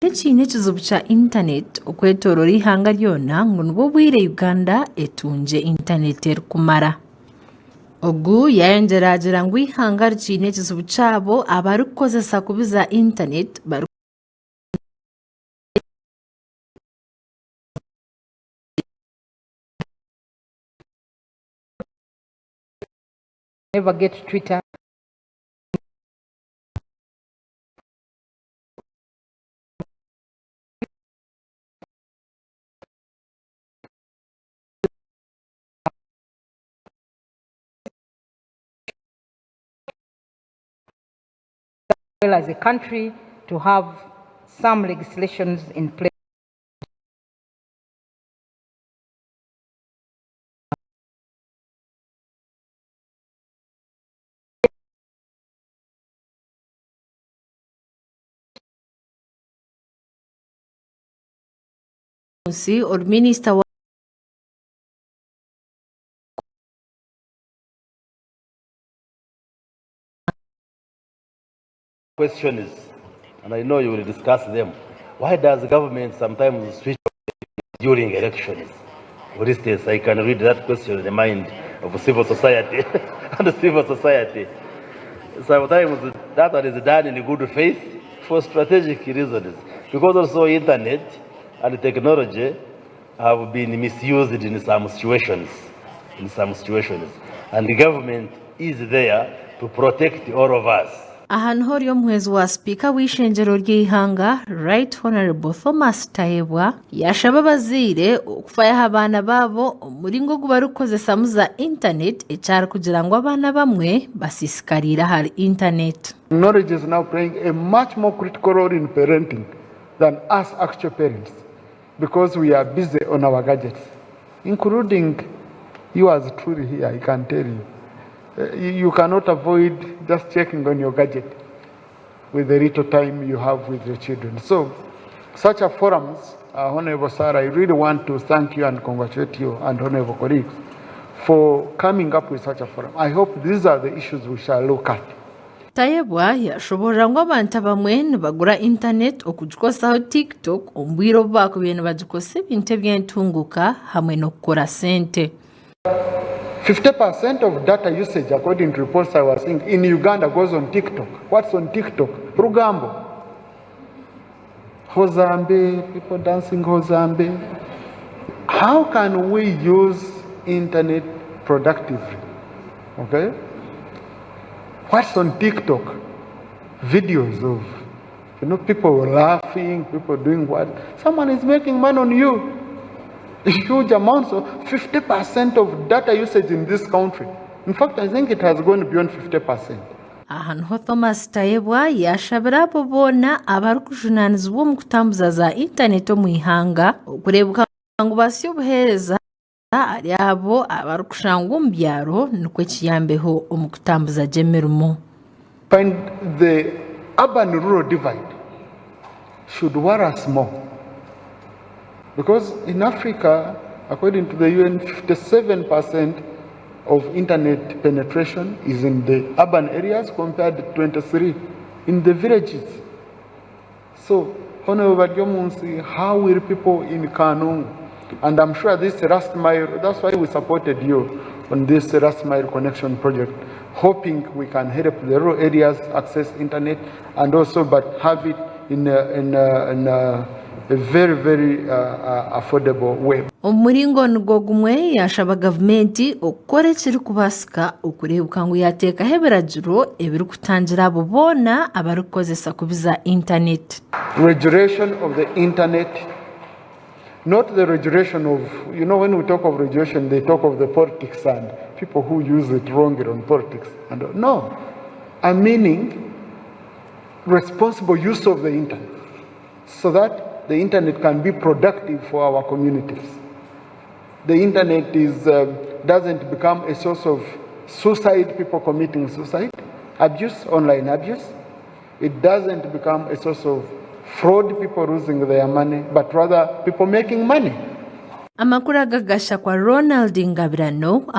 Tekiine ekizibu kya intaneti okwetoorora eihanga ryona ngu nibwo bwire Uganda etungye intaneti erikumara. Ogu yayongyera agira ngu eihanga rikiine ekizibu kyabo abarikukozesa kubi za intaneti bari Never get Twitter. Well as a country to have some legislations in place. Nsi ori minisita wa Questions and I know you will discuss them. Why does government sometimes switch during elections? For instance, I can read that question in the mind of civil society and civil society. Sometimes that one is done in good faith for strategic reasons. Because also internet and technology have been misused in some situations. In some situations. And the government is there to protect all of us. Aha niho ori omuhwezi wa sipiika w'eishengyero ry'eihanga Right Honourable Thomas Tayebwa yaashaba abazaire okufayo aha baana baabo omu muringo ogu barikukozesamu za intaneti eki arikugira ngu abaana abamwe basiisikariire ahari intaneti. Technology is now playing a much more critical role in parenting than us actual parents because we are busy on our gadgets including yours truly here I can tell you. You cannot avoid just checking on your gadget with the little time you have with your children. So such a forums, Honorable Sarah, I really want to thank you and congratulate you and honorable colleagues for coming up with such a forum. I hope these are the issues we shall look at. Tayebwa yashoboorora ngu abantu abamwe nibagura intaneti okugikozesaho TikTok omu bwire obu baakubaire nibagikozesa ebintu eby'entunguuka hamwe n'okukora sente. 50% of data usage according to reports I was seeing in Uganda goes on TikTok. What's on TikTok? Rugambo. Hozambe, people dancing Hozambe. How can we use internet productively? Okay? What's on TikTok? Videos of people laughing, people doing what? Someone is making money on you. Huge amounts of 50% of data usage in this country. In fact, I think it has gone beyond 50%. Aha niho Thomas Tayebwa yaashabira abo boona abarikujunaanizibwa omu kutambuza za intaneti omu ihanga okureebeka ngu baasya obuheereza ahari abo abarikushangwa omu byaro nikwo kiyambeho omu kutambuza gye emirimo. Find the urban rural divide should worry us more because in Africa according to the UN 57% of internet penetration is in the urban areas compared to 23 in the villages. So Honorable Baryomunsi, how will people in Kanungu, and I'm sure this last mile, that's why we supported you on this last mile connection project, hoping we can help the rural areas access internet and also but have it in a very, very affordable way. Omu muringo nigwo gumwe yaashaba gavumenti okukora ekirikubaasika okureebuka ngu yaateekaho ebiragiro ebirikutangira abo boona abarikukozesa kubi za intaneti. Regulation of the internet, not the regulation of, you know when we talk of regulation they talk of the politics and people who use it wrongly on politics. And no, I'm meaning responsible use of the internet so that the internet can be productive for our communities. The internet is, doesn't become a source of suicide, people committing suicide, abuse, online abuse. It doesn't become a source of fraud, people losing their money, but rather people making money. Amakuru aga gashakwa Ronald Ngabirano.